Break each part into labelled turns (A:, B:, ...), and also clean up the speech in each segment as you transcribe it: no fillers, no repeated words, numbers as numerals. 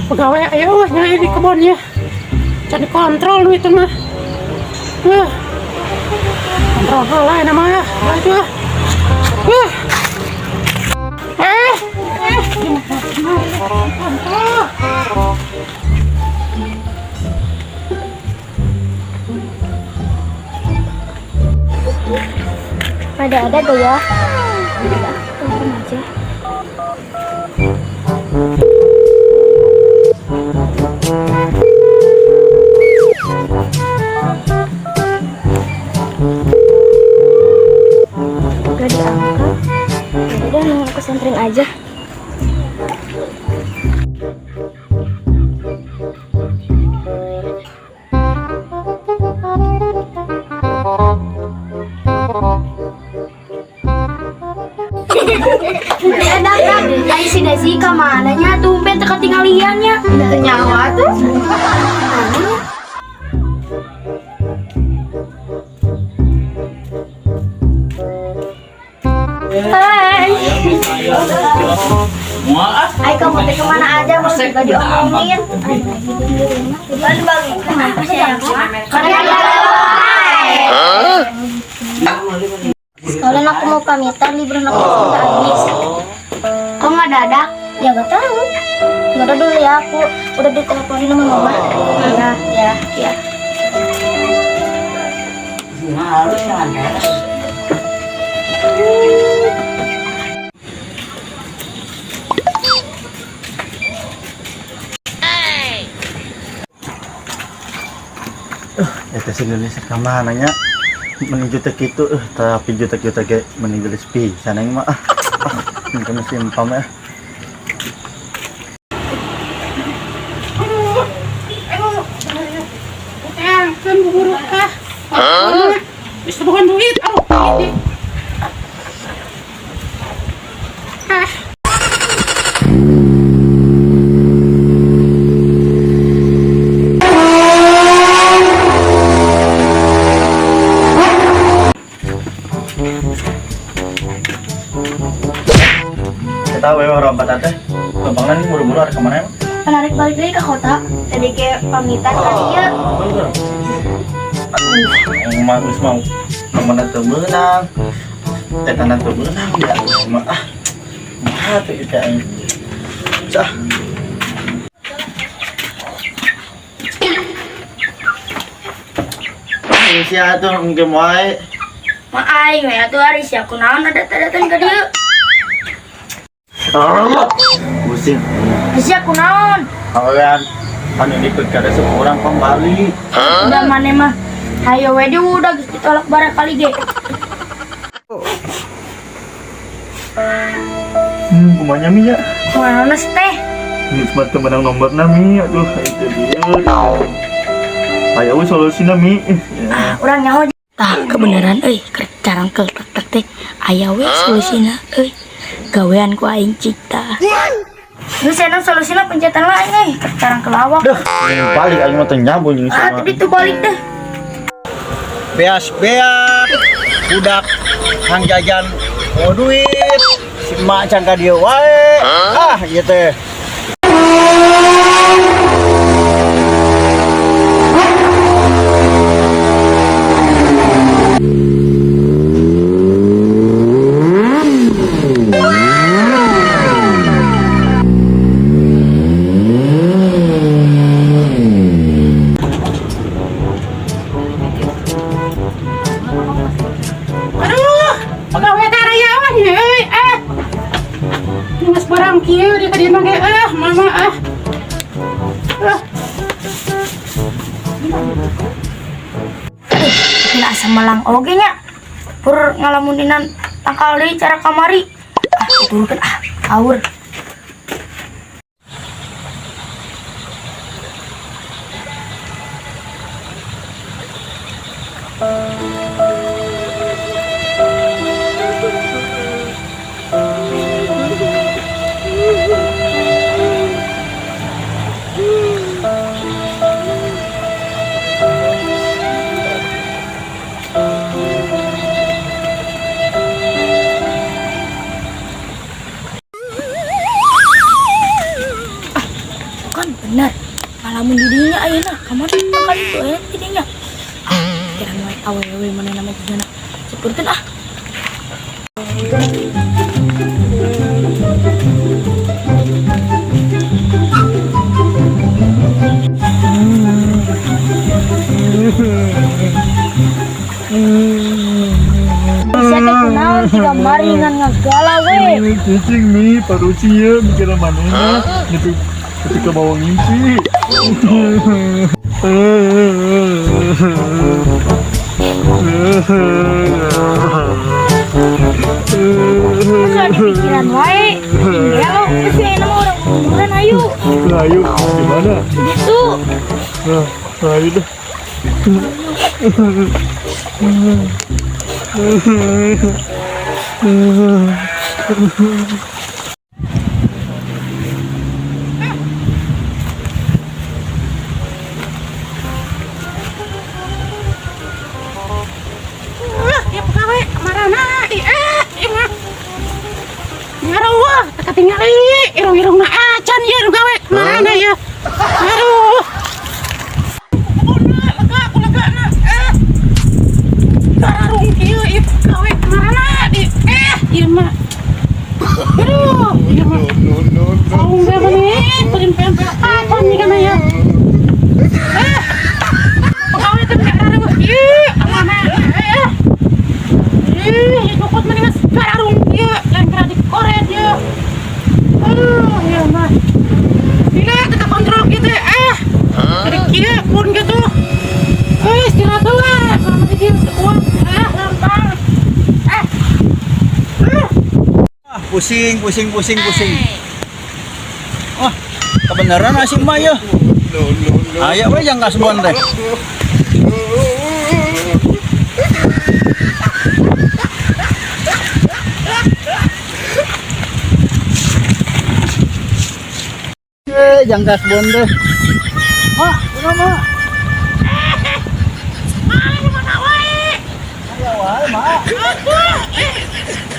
A: Pegawai ayo nyai di kebonnya. Can dikontrol duit mah. Wah. Kontrol lah nama. Lah itu ah. Wah. Eh, eh, kontrol.
B: Ada ada gak ya? Udah, telepon aja. Gak diangkat. Ya udah, mending aku samperin aja. Ada kan? Ai si Desi ka mana nya tumben teu katinggalian nya. Teu nyawa tuh. Hai. Ai kamu teh kemana aja mau juga diomongin. Balik kenapa sih ya? Sekalian aku mau pamitan, liburan aku sudah habis. Kok nggak dadak? Ya nggak tahu. Nggak ada dulu ya, aku udah diteleponin sama mama. Ya, ya, ya.
C: Eta si Lilis ka mana nya? Mending jutek itu, tapi jutek-jutek ge mending gelis pisan aing mah. Ah, mungkin mesti empam ya.
A: Aduh, aduh, kan buburu kah? Hah? Bisa bukan duit, aduh, duit. Ah.
C: Kita we rompat teh. Bangna nih buru-buru ada kemana emang?
B: Menarik balik lagi ke kota. Tadi kayak pamitan kali ya.
C: Aduh, aing mah geus mau kemana teu meunang. Tetana teu meunang ya aing mah ah. Kumaha teh ieu teh aing. Cah. Ini sia tuh engke wae.
B: Ma aing we atuh ari sia kunaon ada-adatan ka dieu.
C: Ah, pusing.
B: Sia kunaon?
C: Kalian kan ini kada seorang pembali.
B: Udah mana mah. Hayo we di udah geus ditolak barang kali ge.
C: Kumanya mi ya?
B: Kunaon teh?
C: Ini cuma temenang nomorna mi, aduh itu dia. Ayo we solusina mi. Ya.
B: Urang nyaho. Tah kebenaran euy, keur carangkel tek tek teh aya we solusina euy. Gawean ku aing cipta. Geus enak solusina pencetan lah aing euy, keur carangkel awak.
C: Duh, balik aing mah teu nyambung jeung
B: Ah,
C: sama.
B: tadi tuh balik deh.
D: Beas-beas budak hang jajan oh duit si emak can ka dieu wae ah ieu teh.
A: Aduh, pegawai karyawan ya, euy, ah. Geus barang kieu di ka dieu mah ge, ah, mama ah. Ah.
B: Bikin asa melang oge nya. Pur ngalamuninan tangkal deui cara kamari. Ah, turunkeun ah, aur. Awewe mana nama jigana. Sepunten ah. Sia teh kunaon tiga maringan ngagalau we.
E: Cicing mi, paruci ya, mikirna manehna nepi ketika bawa ngimpi.
B: Terus ada pikiran wae. Gelo, geus we mah urang umuran ayo.
E: Nah, ayo, gimana?
B: Gitu.
E: Nah, ayo dah.
A: Ah, ya pegawai marana ih ieu mah. Ngaruh, teu katingali irung-irungna acan ieu nu gawe marana ieu. Aduh. Kebunna lega ku legana. Eh. Gararung kieu ieu pegawai marana di ieu mah. Aduh, ieu mah. Saung ge meni, paling pempek acan nih kana ya. Eh. Pegawai teh gararung ieu mana eh. Ih, dukut mending geus gararung ieu, lain kena dikoret ieu. Aduh, ieu mah. Gila, kita kontrol gitu eh. Jadi kieu pun gitu. Eh, istirahat heula. Kalau masih kieu uang gampang. Eh. Eh.
D: Ah, pusing, pusing, pusing, pusing. Wah, kebenaran si emak ya. Aya we jang kasbon teh. Eh, jang kasbon teh. Mak, kunaon mak?
A: Mak, di mana wae?
D: Aya wae, mak.
A: Aduh,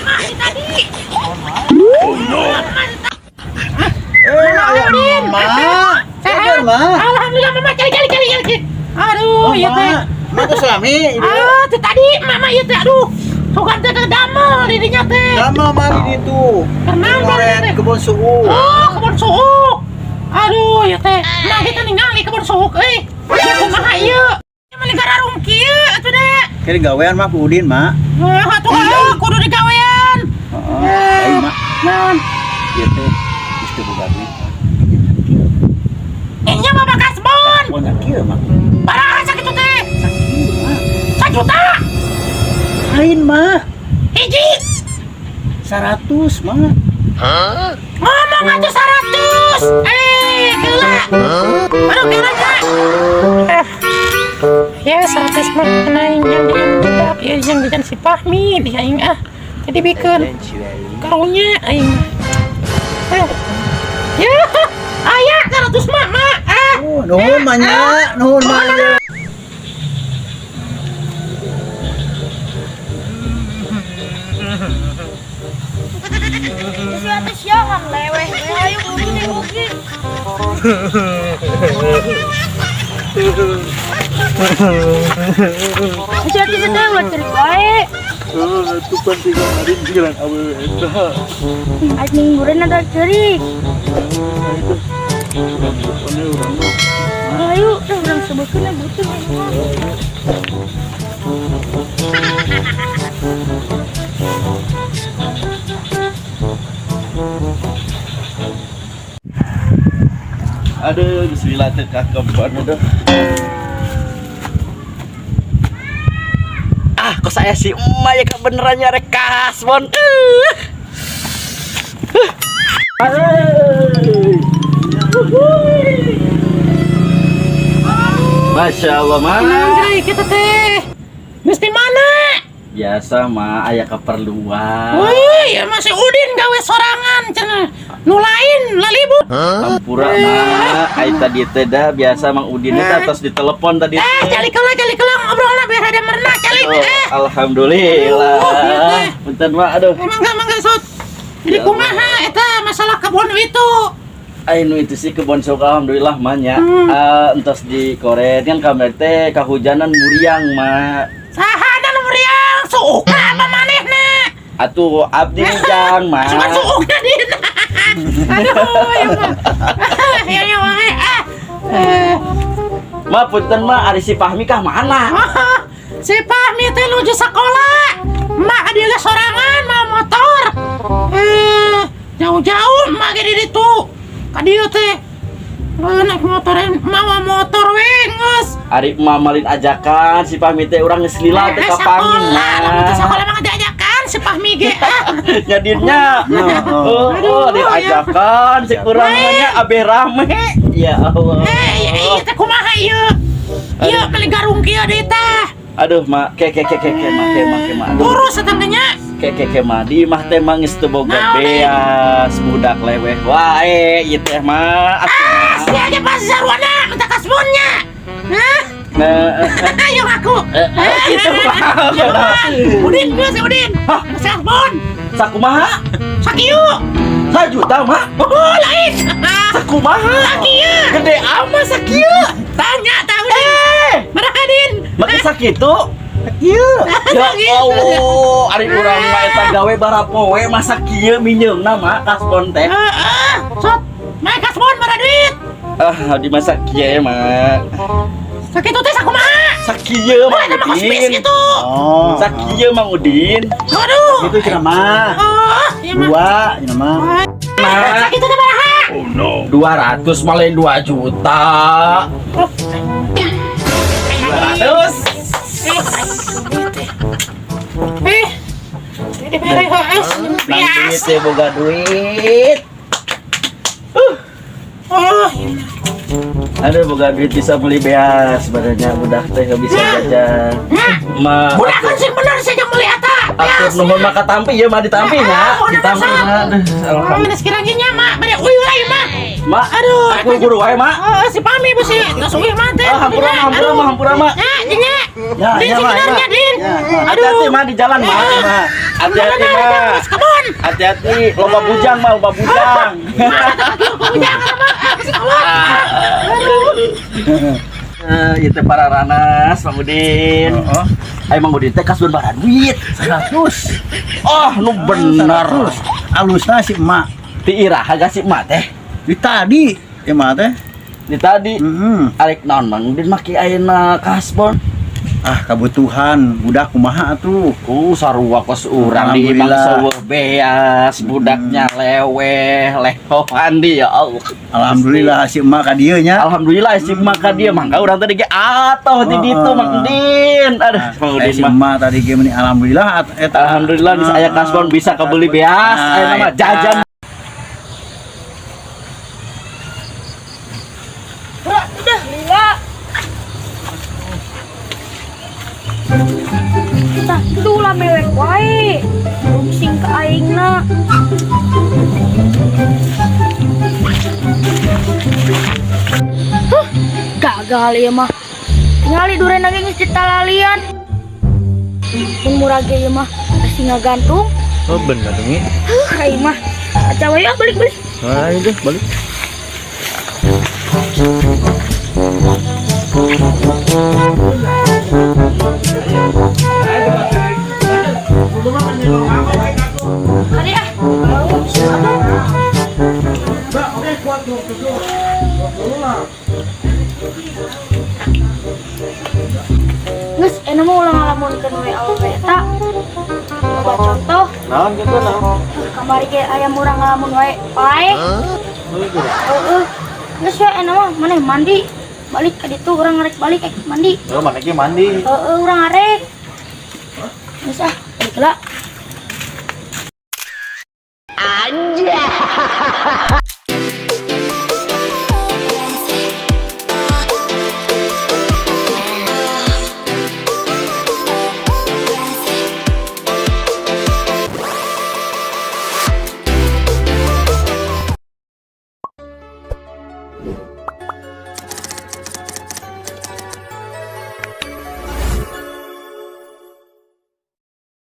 A: mak di tadi.
D: Eh, aya emak.
A: Sehat?
D: Sehat, mak.
A: Alhamdulillah, mama cari cari cari cari. Aduh,
D: Oh,
A: ieu teh.
D: mak. Mak tuh selami.
A: Ah, teh tadi mama ieu teh aduh. Sugan teh damel di dinya teh.
D: Lama mah di ditu.
A: Kenal
D: Ngoret
A: teh.
D: kebon suhu.
A: Oh, kebon suuk. Aduh, ieu teh. Mah kita ningali kebon suuk euy. Ieu kumaha ieu? Ieu mah gararung kieu atuh deh.
D: Kira gawean mah ku Udin, mak.
A: Wah, atuh ah, kudu digawean.
D: Heeh. Aing mak,
A: Naon?
D: ieu teh geus teu boga duit.
A: Inya mah kasbon.
D: Kasbon kieu, mak.
A: Baraha sakitu teh.
D: Sakieu, mak.
A: Sajuta.
D: Lain, mah.
A: Hiji.
D: 100, mak.
A: Ngomong atuh 100. Eh, gila. Aduh, kira nya. Ya 100 mah aing yang budak ya yang jajan si Fahmi di aing ah. Jadi bikin karunya aing. Eh. Ya, aya 100 mah, mak. Ah.
D: Oh, nuhun mah nya, nuhun mah.
B: Geus we atuh sia ngan leweh we ayo kudu deh oge. Sia teh teh ulah cerik wae.
E: Itu penting kemarin pikiran awewe eta.
B: Aing mingguran ada cerik. Ayo, teh urang sebekeun butuh aing mah.
C: Aduh, bismillah teh ka kebon aduh. Ah, kok saya si emak ya kebenarannya rek kasbon. Masya Allah, mak.
A: Andre, kita teh. Mesti mana?
C: Biasa, mak, aya keperluan.
A: Wih, ya masih Udin gawe sorangan cenah. Nu lain lalibu.
C: Hampura, mak. Ai tadi teh dah biasa Mang Udin teh atas ditelepon tadi.
A: Eh, cali keula cali keula ngobrolna biar ada merna cali.
C: Oh,
A: Eh,
C: alhamdulillah.
A: Aduh, ieu teh.
C: Punten, mak, aduh.
A: Mangga mangga sot. Jadi
C: Ya
A: kumaha eta masalah kebun itu?
C: Ayo itu sih kebon sok alhamdulillah mah nya. Eh, entos dikoret kan kamari teh kahujanan muriang, mah.
A: Saha nu muriang suukna apa manehna?
C: Atuh abdi jang, mah.
A: Cuma suukna din. Aduh, ya mah. Ya ya wae ah. Eh,
C: Ma, punten mah, ari si Fahmi kah mana?
A: Oh, si Fahmi teh nuju sekolah. Mak dia sorangan mau motor. Eh, jauh-jauh mak ge di ditu. Ka dieu teh. Eh, naik motor, mawa motor we geus.
C: Ari emak malin ajakan si Fahmi teh, urang geus lila teh
A: Eh,
C: kapanggih.
A: sekolah, lamun teh
C: Mah.
A: Sekolah mah diajakan si Fahmi ge. Ah.
C: Nyadinnya. Oh,
A: Aduh,
C: oh,
A: ya.
C: diajakan si kurang nya abe rame. Ya Allah.
A: Eh, iya, iya teh kumaha ieu? Ieu beli garung kieu deui tah.
C: Aduh, mak, ke ke ke ke ke mak, ke mak, ke mak. Aduh.
A: Urus eta teh nya.
C: Ke ke ke mah, di imah teh mah geus teu boga
A: Naon, eh?
C: beas, budak leweh wae ieu teh mah. Atuh,
A: Ah,
C: mah.
A: si aja pas sarwana minta kasbonnya. Hah?
C: Nah, eh,
A: Ayo aku.
C: eh, gitu mah.
A: Udin, geus Udin.
C: Hah?
A: Kasbon.
C: Sakumaha?
A: Sakieu.
C: Sajuta mah?
A: Oh, lain.
C: Sakumaha?
A: Sakieu.
C: Gede amat sakieu.
A: Tanya tah Udin.
C: Eh,
A: Mana Din?
C: make sakitu?
D: Kieu.
C: Ya Allah, ari urang mah eta gawe barapoe masa kieu minyeumna mah kasbon teh.
A: Heeh. Sot, mae kasbon mana duit?
C: Ah, di masa kieu mah.
A: Sakitu teh sakumaha?
C: Sakieu
A: Oh,
C: Mang
A: eta mah kos
C: Udin.
A: gitu.
D: Oh.
C: Sakieu Mang Udin.
A: Waduh.
D: Itu cenah mah.
A: Oh, iya mah.
D: Dua cenah mah.
C: Nah,
A: Sakitu teh baraha?
C: 200 malah 2 juta. 200.
A: Eh, ini bere hees.
C: Nang duit teh boga duit.
A: Oh, iya.
C: Aduh, boga duit bisa beli beas, badannya budak teh nggak bisa jajan.
A: Nah,
C: Ma,
A: budak kan sih bener sih yang beli eta.
C: atur nuhun mah katampi ya mah, ditampi nya, ditampi mah. Aduh,
A: Oh,
C: alhamdulillah.
A: sekarang nya mah bade uyuh lah ieu mah.
C: Ma,
A: Aduh,
C: aku guru wae, ma.
A: Oh, si Pami bu si geus uyuh mah teh.
C: Ah, hampura mah, hampura mah, hampura mah.
A: Ya, nya.
D: Ya,
A: Din
D: ya,
A: sing
D: Ma,
A: bener
D: ya.
A: nya, Din.
D: Ya, Ma.
C: Hati-hati mah di jalan, ma.
A: Eh,
C: Hati-hati mah.
A: Kebon.
C: Hati-hati, loba bujang mah, loba bujang.
A: Bujang mah, ah, kolot. Aduh.
C: Eh, ieu teh pararanas, Mang Udin.
D: Oh,
C: Ayo Mang Udin teh kasbon bara duit.
D: 100.
C: Oh, nu bener.
D: 100. Alusna si emak.
C: Ti iraha si emak teh?
D: Di tadi emak teh.
C: Di tadi.
D: Heeh.
C: Arek naon Mang Udin maki ayeuna kasbon?
D: Ah, kebutuhan budak kumaha atuh.
C: Ku sarua kos urang di imah
D: Alhamdulillah.
C: seueuh beas, budaknya leweh, lehoan di ya Allah.
D: Alhamdulillah si emak ka dieu nya.
C: Alhamdulillah si emak ka dieu, mangga urang tadi ge atoh di ditu Mang Udin. Aduh, Mang
D: Eh,
C: Udin
D: si
C: mah.
D: emak tadi ge meni alhamdulillah eta.
C: Alhamdulillah bisa aya kasbon bisa kebeli beas,
D: Ah,
C: ayeuna mah
D: eta.
C: jajan.
B: Udah, udah, lila. Tah, itu ulah mewek wae. Rungsing ke aingna. Huh, gagal ieu mah. Tingali duren lagi geus ditalalian. Mun murah ge ieu mah pasti ngagantung.
E: Oh, bener nih.
B: Huh, aing mah. Kacau ya, balik balik.
E: Nah, itu balik.
B: Kali ah. Apa? Geus, enak mah ulah ngalamunkeun we awewe eta. Loba contoh.
C: Naon gitu naon?
B: Kamari ge aya murang ngalamun wae. Paeh. Heeh. Geus we enak mah maneh mandi. Balik ka ditu urang ngarek balik ek mandi.
C: Oh, mana ge mandi.
B: Heeh, urang arek. Geus ah, balik heula.